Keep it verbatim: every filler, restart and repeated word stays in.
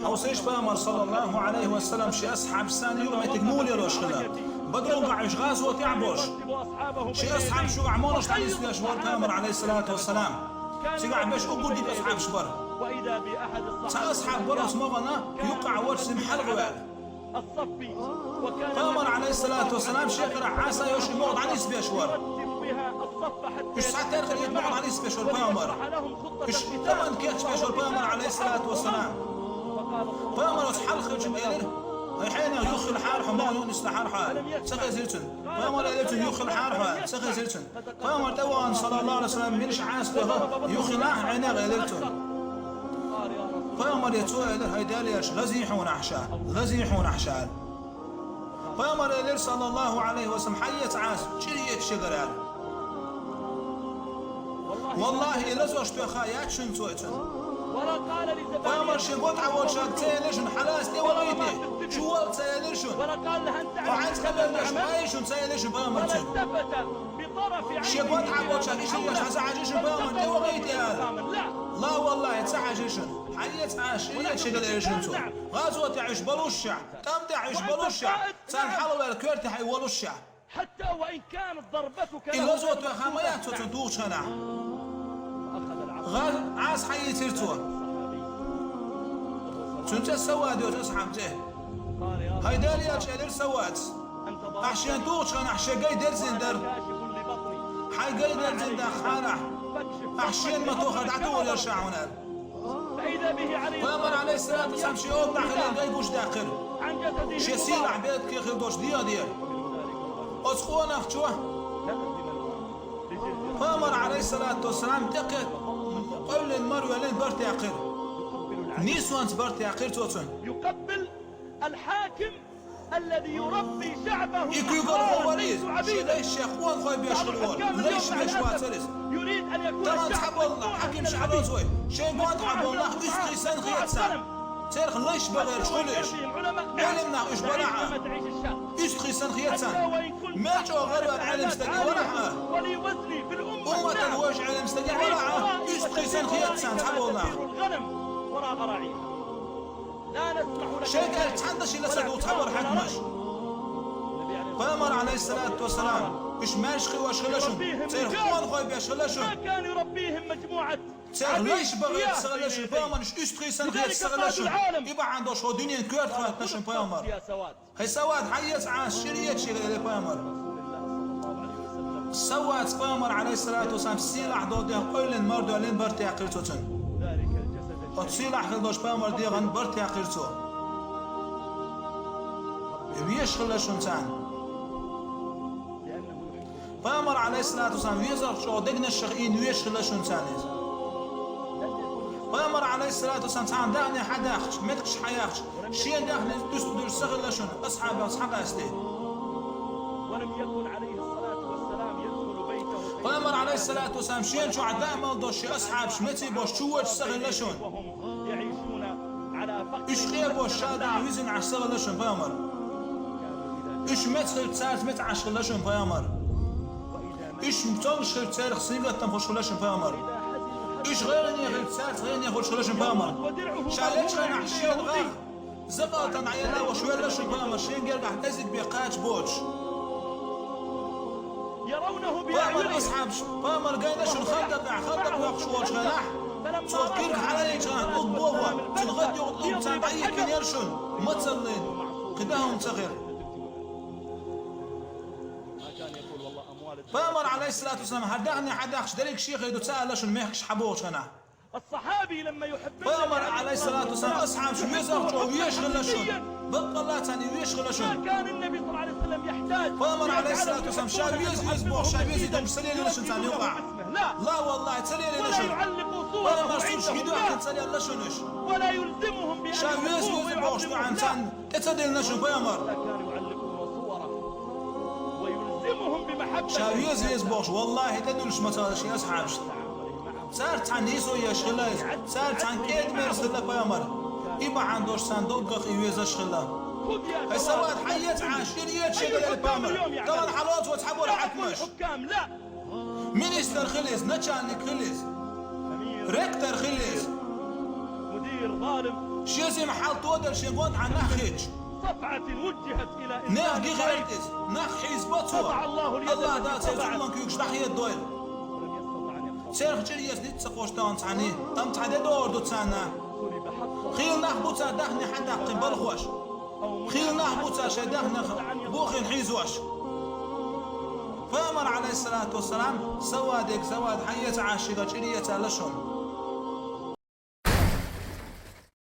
Хьовсийша, Пайхамар, саллаллаху Ӏалайхи ва саллам, шен асхьабашца юкъаметтиг муха лелош хилар. Бадрунгахь уьш гӀазоте болуш, шен асхьабаш юкъахь молаш дӀанисбеш вара Пайхамар, Ӏалайхиссалату вассалам. Цигахь беш уггар дика асхьабаш бара. Цхьа асхьаб вара оцу могӀанна юккъехь волчу цуьнан хьалха ваьлла. Пайхамар, Ӏалайхиссалату вассалам, шен карахь Ӏаса йолуш и могӀа дӀанисбеш вара. Уьш схьатерхина и могӀа дӀанисбеш вара Пайхамар. Уьш тӀаман кечбеш вара Пайхамар, Ӏалайхиссалату вассалам. Пайхамар оцу хьалха хилча элира: «ХӀай хьенех, юххехула хьара хьо, могӀа юкъа нислахьара хьо», аьлла. Ца хезира цунна. Пайхамар элира цунна: «Юххехула хьара хьо», аьлла. Ца хезира цунна. Пайхамар тӀе а вахана, саллаллаху Ӏалайхи ва саллам, милаш Ӏаса тоьхна, юххехула хьенех, элира цунна. Пайхамаре цо элира: «ХӀай Дела, лазий хьуна ахь ша, лазий хьуна ахь ша», аьлла. Пайхамар элира, саллаллаху Ӏалайхи ва саллам: «Хьаэца Ӏаса, чӀир эца шегара», аьлла. Валлахьи, и лазош тоьхна яц шуна цо и цунна. Пайхамар шен го тӀехь волчаьрга ца элира шуна: «Хьалаца тӀе вахийта, чу вала», ца элира шуна. «Хьо хьаьнца къамел деш ву», ма элира шуна, ца элира шуна Пайхамар цуьнга. Шен го тӀехь болчаьрга иштта еш хьан ца хьажийша шуна Пайхамар: «ТӀе вахийта», аьлла? Ла, валлахьи, ца хьажийша шуна. «Хьаэца Ӏаса, чӀир эца шегара», элира шуна цо. ГӀазот тӀехь уьш болушехь, тӀам тӀехь уьш болушехь, царна хьалаваьлла коьрта тӀехь уьш волушехь. И лазо тоьхна ма яц цо цунна тухучу хенахь. ГӀа-, Ӏаса хьаийцира цо. Цуьнан цӀе Саввад йоцу асхьабан цӀе. «ХӀай Дела, — элира Саввада, — ахь шена тухучу хенахь шен гай дерзина дара. Хьайн гай дерзина даккхахьара ахь, ахь шена ма-тоххара дӀатухур яра ша хьуна», аьлла. Пайхамар, Ӏалайхиссалату вассалам, шен оба тӀехь хилла гай гучудаьккхира. Шен сийлахь, беркате хилла долуш дегӀан дера. Оцу къонахчо Пайхамар, Ӏалайхиссалату вассалам, тӀекхетта къевлина, мара воьллина барт яьккхира. Нийсонца барт яьккхира цо цунна. И куьйгалхо вара иза, шен лайшех къонахой беш хилла волу, лайш беш вацара иза. Тахана цхьаболу хьаькамаш хьалоцу вай, шайн гонахь болу нах уьстагӀий санна хета царна. Царах лайш бан гӀерташ хуьлу уьш. Ӏелам нах уьш балахь а, уьстагӀий санна хета царна. Мел чӀогӀа гӀараваьлла Ӏелам стаг валахь а, умматан вевза Ӏелам стаг валахь а, уьстагӀий санна хета царна цхьаболу нах. Шайга аьлла цхьанна а ши ласа ду цхьаболу хьаькамаш. Пайхамар, Ӏалайхиссалату вассалам, уьш маьрша хиош хилла шуна, церан къонахой беш хилла шуна. Церан лайш бан гӀерташ ца хилла шуна Пайхамар, уьш уьстагӀий санна хеташ ца хилла шуна. И бахьана долуш хӀокху дуьненан коьрта хӀоьттина шуна Пайхамар. «ХӀай Саввад, хьаэца Ӏаса, чӀир эца шегара», элира Пайхамар. Саввада Пайхамар, Ӏалайхиссалату вассалам, сийлахь долу дегӀан къевлина, мара воьллина барт яьккхира цо цунна. Оцу сийлахь хилла долчу Пайхамаран дегӀан барт яьккхира цо. Везаш хилла шуна царна. Пайхамар, Ӏалайхиссалату вассалам, везарх чӀогӀа дегнаш чу ийна везаш хилла шуна царна иза. Пайхамар, Ӏалайхиссалату вассалам, цхьана даьхни хьадаьхча, меттигаш хьаяьхча, шена даьхни дуьсуш ца хилла шуна, асхьабех схьакъаьстий. Пайхамар, Ӏалайхиссалату вассалам, шена чохь даа мел долуш шен асхьабаш меций болуш чу воьдуш ца хилла шуна. Уьш къебош ша даа визина Ӏаш ца хилла шуна Пайхамар. Уьш меца хилча, цаьрца меца Ӏаш хилла шуна Пайхамар. Уьш цомгуш хилча, церах сингаттам хуьлуш хилла шуна Пайхамар. Уьш гӀайгӀане хилча, цаьрца гӀайгӀане хуьлуш хилла шуна Пайхамар. Ша лечу хенахь шена гӀар закъалтана Ӏелла волуш велла шуна Пайхамар, шен гергахь кӀезиг бен кхача боцуш. Пайхамар асхьабаш, Пайхамар гайна шуна Хандакъехь, Хандакъ боккхуш волчу хенахь, цо кирг хьалаайча хенахь, тӀулг бохо, цуьнан гӀадъюкъа тӀулг царна дӀайихкинера шуна, мацаллина, кхин дан хӀума ца хилла. Пайхамар, Ӏалайхиссалату вассалам, хӀара даьхни хьадаьхча, дерриг шен хир ду ца аьлла шуна мехкаш хьабохучу хенахь. Пайхамар, Ӏалайхиссалату вассалам, асхьабаш везарх чӀогӀа везаш хилла шуна. Баккъалла царна и везаш хилла шуна. Пайхамар, Ӏалайхиссалату вассалам, ша веза, веза бохуш, ша везийта хӀумаш ца лелийна шуна царна юкъахь. Ла, валлахӀи, ца лелийна шуна. Пайхамар сурташ хӀидоьхкина ца лелла шуна уьш. Ша веза, веза бохуш дуьхьал царна тӀе ца диллина шуна Пайхамар. Ша веза, веза бохуш, валлахӀи, тӀедуьллуш ма ца хилла шен асхьабашна. Цаьрца цхьаьна нийсо еш хилла иза, цаьрца цхьаьна кӀеда-мерза хилла Пайхамар. И бахьана долуш царна доггах и везаш хилла. ХӀай Саввад, хьаэца Ӏаса, чӀир эца шегара, элира Пайхамар. Тахана хьалоцу вай цхьаболу хьаькамаш. Министр хила иза, начальник хила иза, ректор хила иза, Шезим хьал тодар шен гонд хьан нах хеташ. Нех гихерт из, нах хьийза бо цо. Аллах Дала церан зулман куьйгаш дӀахьедойла. Церх чӀир еза ницкъ ца кхош тахана цхьанне, амма цхьа де догӀур ду царна. Хийла нах бу цар дахне хьадаккхин балхош. Хийла нах бу цар шайн дахнех бухийна хьийзош. Пайхамар, алейхиссалату вассалам, Савадег, Савад, хьан эца Ӏаш шийга чӀир эца аьлла шуна.